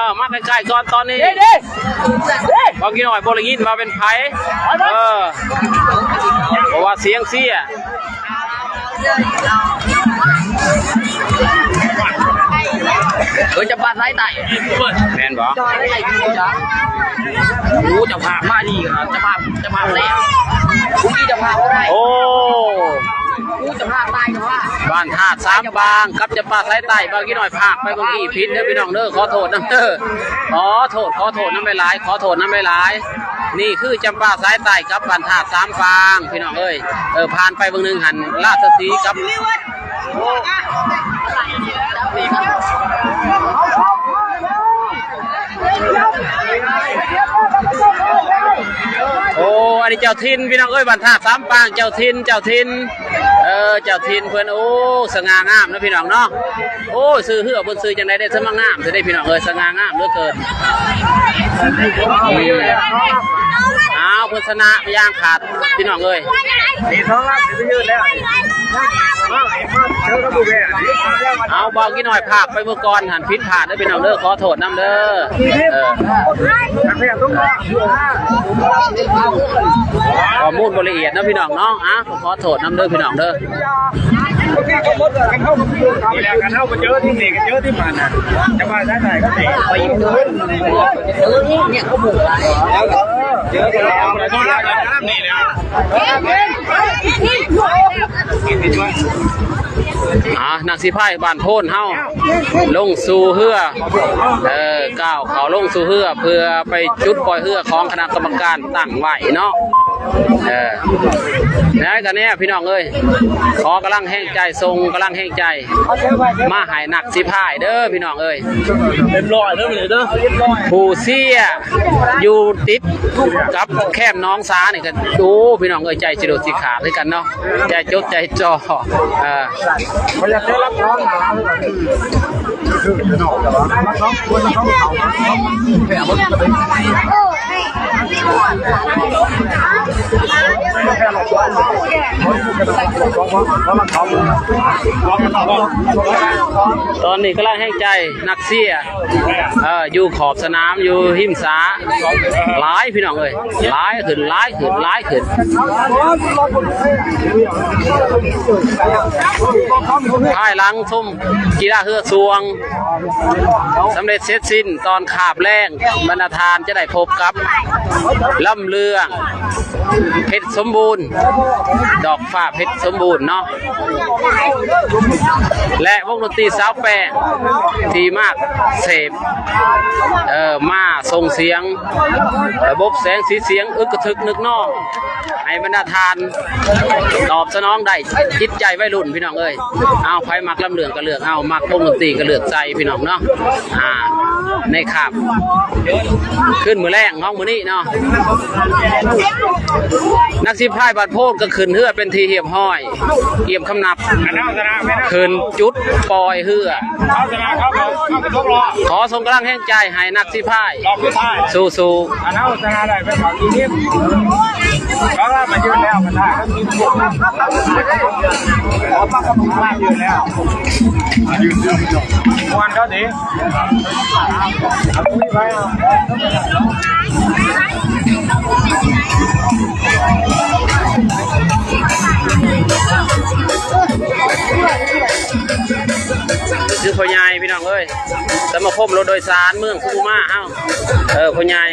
ເອີ ມາໃກ້ໆກ່ອນຕອນນີ້ ເດ້ ເດ້ ເດ້ ບາງກີ້ນ້ອຍບໍ່ໄດ້ຍິນວ່າເປັນໃຜ ເອີ ເພາະວ່າສຽງເຊຍ ເອີ ຈຳປາສາຍໃຕ້ ແມ່ນບໍ່? ໂອ້ ເຈົ້າພາບມາດີຂະໜາດ ເຈົ້າພາບ ເຈົ້າພາບແທ້ ເຈົ້າພາບບໍ່ໄດ້ ໂອ້ ໂອ້ ເຈົ້າພາບຕາຍແລ້ວວ່າ ບ້ານທາດສາມປາງກັບຈຳປາສາຍໃຕ້ ບາງກີ້ນ້ອຍພາກໄປເມື່ອກີ້ຜິດເດີພີ່ນ້ອງເດີ ຂໍໂທດນຳເດີ ຂໍໂທດ ຂໍໂທດນຳຫຼາຍໆ ຂໍໂທດນຳຫຼາຍໆ ນີ້ຄືຈຳປາສາຍໃຕ້ກັບບ້ານທາດສາມປາງ ພີ່ນ້ອງເອີຍ ເອີ ຜ່ານໄປເບິ່ງໜຶ່ງຫັ້ນ ລາຊະສີກັບ ໂອ້ ອັນນີ້ເຈົ້າຖິ່ນພີ່ນ້ອງເອີຍ ບ້ານທາດສາມປາງ ເຈົ້າຖິ່ນ ເຈົ້າຖິ່ນ ເອີ ເຈົ້າຖິ່ນເພິ່ນ ໂອ້ ສະຫງ່າງາມເນາະພີ່ນ້ອງເນາະ ໂອ້ ຊື່ເຮືອເພິ່ນຊື່ຈັ່ງໃດໄດ້ສະຫງ່າງາມແທ້ເດ້ພີ່ນ້ອງເອີຍ ສະຫງ່າງາມເຫຼືອເກີນ ອ້າວ ເພິ່ນຊະນະຢ່າງຂາດພີ່ນ້ອງເອີຍ ເອົາ ເບົາກີ້ນ້ອຍພາກໄປເມື່ອກ່ອນຫັ້ນຜິດພາດເດີພີ່ນ້ອງເດີ ຂໍໂທດນຳເດີ ເອີ ຂໍ້ມູນບໍ່ລະອຽດເນາະພີ່ນ້ອງເນາະ ອ່ະ ຂໍໂທດນຳເດີພີ່ນ້ອງເດີ ທີ່ແລ້ວຄັນເຮົາບໍ່ເຈີທີ່ນີ້ກໍເຈີທີ່ບ້ານນະ ຈະວ່າໄດ້ໄດ້ກໍໄດ້ ໄປຢູ່ເດີ ເອີ ເຈີກັນແລ້ວ ນີ້ແຫຼະ ອ່າ ນັກສີພາຍບ້ານໂພນເຮົາລົງສູ່ເຮືອ ເອີ ກ້າວເຂົ້າລົງສູ່ເຮືອ ເພື່ອໄປຈຸດປ່ອຍເຮືອຂອງຄະນະກຳມະການຕັ້ງໄວ້ເນາະ ເອີ ແນວໃດກໍແນວພີ່ນ້ອງເອີຍ ຂໍກຳລັງແຮງໃຈ ສົ່ງກຳລັງແຮງໃຈມາໃຫ້ນັກສີພາຍເດີພີ່ນ້ອງເອີຍ ເຕັມຮ້ອຍເດີມື້ນີ້ເດີ ຜູ້ເຊຍຢູ່ຕິດກັບແຄມໜອງສານີ້ກໍ ໂອ້ ພີ່ນ້ອງເອີຍ ໃຈຊິຫຼຸດຊິຂາດຄືກັນເນາະ ໃຈຈົດໃຈຈ່ອ ເອີ ຕອນນີ້ກຳລັງແຮງໃຈນັກເຊຍ ເອີ ຢູ່ຂອບສະໜາມ ຢູ່ຮິມສາ ຫຼາຍພີ່ນ້ອງເອີຍ ຫຼາຍຂຶ້ນ ຫຼາຍຂຶ້ນ ຫຼາຍຂຶ້ນ ພາຍຫຼັງຊົມກິລາເຮືອສ່ວງສຳເລັດເສັດສິ້ນຕອນຄາບແລງ ບັນດາທ່ານຈະໄດ້ພົບກັບ ລຳເລື່ອງ ເພັດສົມບູນ ດອກຟ້າເພັດສົມບູນເນາະ ແລະ ວົງດົນຕີສາວແປ້ງ ທີ່ມາເສບ ເອີ ມາສົ່ງສຽງ ລະບົບແສງສີສຽງອຶກກະທຶກນຶກນອງ ໃຫ້ບັນດາທ່ານຕອບສະໜອງໄດ້ຈິດໃຈໄວລຸ້ນພີ່ນ້ອງເອີຍ ເອົາ ໃຜມັກລຳເລື່ອງກໍເລືອກເອົາ ມັກວົງດົນຕີກໍເລືອກໃສ່ພີ່ນ້ອງເນາະ ອ່າ ໃນຄາບ ຄືນມື້ແລງຂອງມື້ນີ້ເນາະ ນັກສີພາຍບ້ານໂພນກໍຂຶ້ນເຮືອເປັນທີ່ຮຽບຮ້ອຍ ກຽມຄຳນັບ ຂຶ້ນຈຸດປ່ອຍເຮືອ ຂໍສົ່ງກຳລັງແຮງໃຈໃຫ້ນັກສີພາຍ ສູ້ໆ ຄືພໍ່ໃຫຍ່ພີ່ນ້ອງເອີຍ ສະມາຄົມລົດໂດຍສານເມືອງຄຸມມາເຮົາ ເອີ ພໍ່ໃຫຍ່